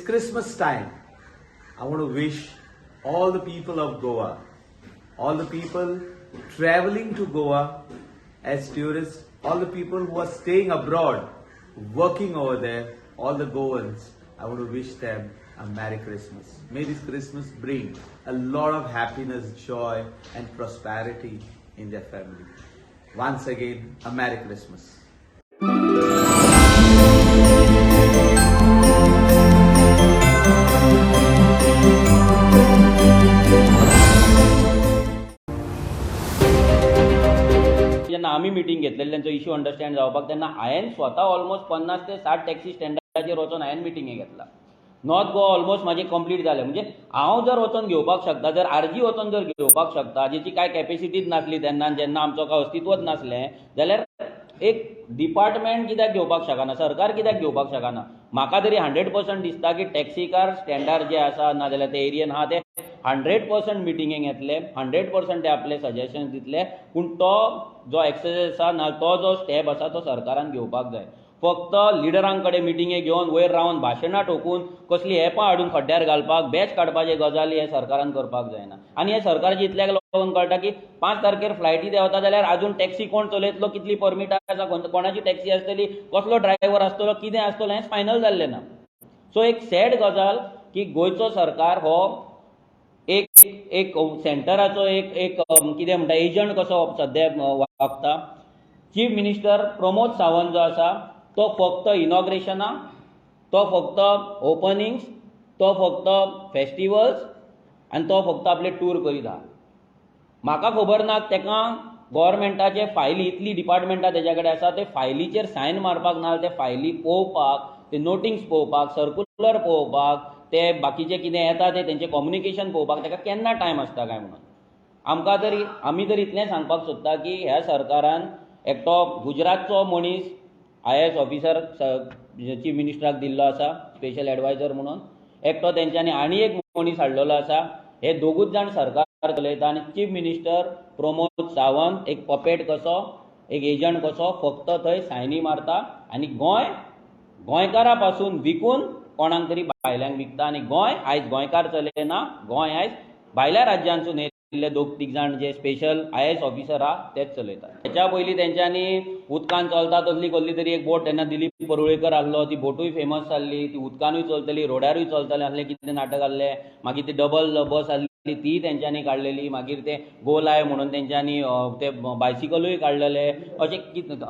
Christmas time. I want to wish all the people of Goa, all the people traveling to Goa as tourists, all the people who are staying abroad, working over there, all the Goans, I want to wish them a Merry Christmas. May this Christmas bring a lot of happiness, joy, and prosperity in their family. Once again, a Merry Christmas. जेन्ना आमी meeting घेतलेली तेंचो issue understand जावपाक, तेन्ना हांवें स्वता almost 50 ते 60 taxi स्टँडाचेर वचोन हांवें मिटिंगे घेतला. नॉर्थ गोवा ऑलमोस्ट म्हाजें कंप्लीट जालें. म्हणजे हांव जर वचोन घेवपाक शकता, जर आरजी वचोन जर घेवपाक शकता, जेची कांय कॅपेसिटीच नासली तेन्ना, जेन्ना आमचो कांय अस्तित्वच नासलें, जाल्यार एक डिपार्टमेंट कित्याक घेवपाक शकना? सरकार कित्याक घेवपाक शकना? म्हाका तरी 100% दिसता की टॅक्सीकार स्टँडार जे आसा, नाजाल्यार ते एरियन आहा, ते 100% मिटिंगेक येतले, 100% ते आपले सजेशन दितले. पूण तो जो एक्सरसाइज आसा ना, तो जो स्टेप आसा, तो सरकारान घेवपाक जाय. फक्त लिडरां कडेन मिटिंगे घेवन, वयर रावन भाशणां ठोकून, कसली एपां हाडून खड्ड्यार घालपाक, बॅच काडपाचे गजाली हे सरकारान करपाक जायना. आनी हे सरकाराचे इतल्याक लागून कळटा की 5 तारखेर फ्लायटी देंवता जाल्यार आजून टॅक्सी कोण चलयतलो, कितली परमिटां आसा, कोणाची टॅक्सी आसतली, कसलो ड्रायव्हर आसतलो, कितें आसतलो, हें फायनल जाल्लें ना. सो एक सॅड गजाल की गोंयचो सरकार हो एक एक सेंटराचो एक एक कितें म्हणटा, एजंट कसो सद्या वागता. चीफ मिनिस्टर प्रमोद सावंत जो आसा, तो फक्त इनॉग्रेशनां, तो फक्त ओपनिंग्स, तो फक्त फेस्टिवल्स आनी तो फक्त आपले टूर करीत आहा. म्हाका खबर ना, तेका गोवोरमेंटाचे फायली, इतली डिपार्टमेंटां तेज्या कडेन आसा, ते फायलीचेर सायन मारपाक, ना ते फायली पळोवपाक, ते नोटिंग्स पळोवपाक, सर्कुलर पळोवपाक, ते बाकीचे कितें येता ते तेंचें कम्युनिकेशन पळोवपाक तेका केन्ना टायम आसता काय म्हणून. आमकां तरी, आमी तर इतलें सांगपाक सोदता की ह्या सरकारान एकटो गुजरातचो मनीस आयएएस ऑफिसर चीफ मिनिस्टराक दिल्लो आसा स्पेशल एडवायजर म्हणून. एकटो तेंच्यांनी आनी एक मनीस हाडलेलो आसा. हे दोगूच जाण सरकार चलयता आनी चीफ मिनिस्टर प्रमोद सावंत एक पपेट कसो, एक एजंट कसो फक्त थंय सायनी मारता आनी गोंय गोंयकारा पासून विकून कोणाक तरी भायल्यांक विकता. आनी गोंय आयज गोंयकार चलयना, गोंय आयज भायल्या राज्यांसून येयल्ले दोग तीग जाण जे स्पेशल आयएएस ऑफिसर आहा तेच चलयतात. हेच्या पयलीं तेंच्यांनी उदकान चलता तसली कसली तरी एक बोट, तेन्ना दिलीप परुळेकर आसलो, ती बोटूय फेमस जाल्ली. ती उदकानूय चलतली, रोडारूय चलतली असलें कितें नाटक आहलें. मागीर ती डबल बस आहली, तीय तेंच्यांनी काडलेली. मागीर ते गोलाय म्हणून तेंच्यांनी ते बायसिकलूय काडलेले. अशें कितें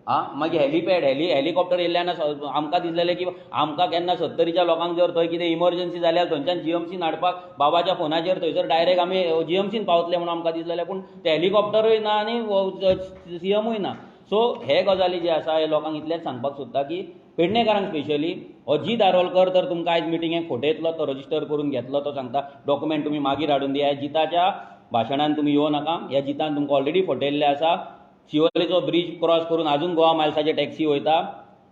आं. मागीर हेलिपॅड, हेलिकॉप्टर येयल्ल्यान आमकां दिसलेलें की आमकां केन्ना सत्तरीच्या लोकांक जर थंय कितें इमर्जन्सी जाल्यार थंयच्यान जीएमसीन हाडपाक बाबाच्या फोनाचेर थंयसर डायरेक्ट आमी जीएमसीन पावतले म्हणून आमकां दिसलेलें. पूण ते हेलिकॉप्टरूय ना आनी सीएमूय ना. सो हे गजाली जे आसा, हे लोकांक इतलेंच सांगपाक सोदता की पेडणेकारांक स्पेशली, हो जी दारोलकर तर तुमकां आयज मिटिंगेक फटयतलो. तो रजिस्टर करून घेतलो, तो सांगता डॉक्युमेंट तुमी मागीर हाडून दिया. जिताच्या भाशणान तुमी येवं नाका. ह्या जितान तुमकां ऑलरेडी फटयल्लें आसा. शिवोलेचो ब्रीज क्रॉस करून आजून गोवा मायल्साचे टॅक्सी वयता.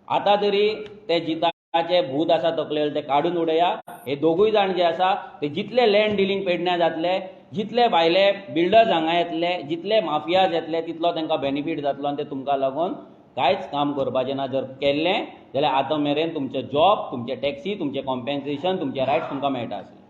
आतां तरी ते जिताचे भूत आसा तकलेर, ते काडून उडया. हे दोगूय जाण जे आसा, ते जितले लँड डिलींग पेडण्यां जातले, जितले भायले बिल्डर्स हांगा येतले, जितले माफियाज येतले, तितलो तांकां बेनिफीट जातलो आनी ते तुमकां लागून कांयच काम करपाचें ना. जर केल्लें जाल्यार आतां मेरेन तुमचे जॉब, तुमचे टॅक्सी, तुमचें कॉम्पेन्सेशन, तुमचे रायट्स तुमकां मेळटा आसले.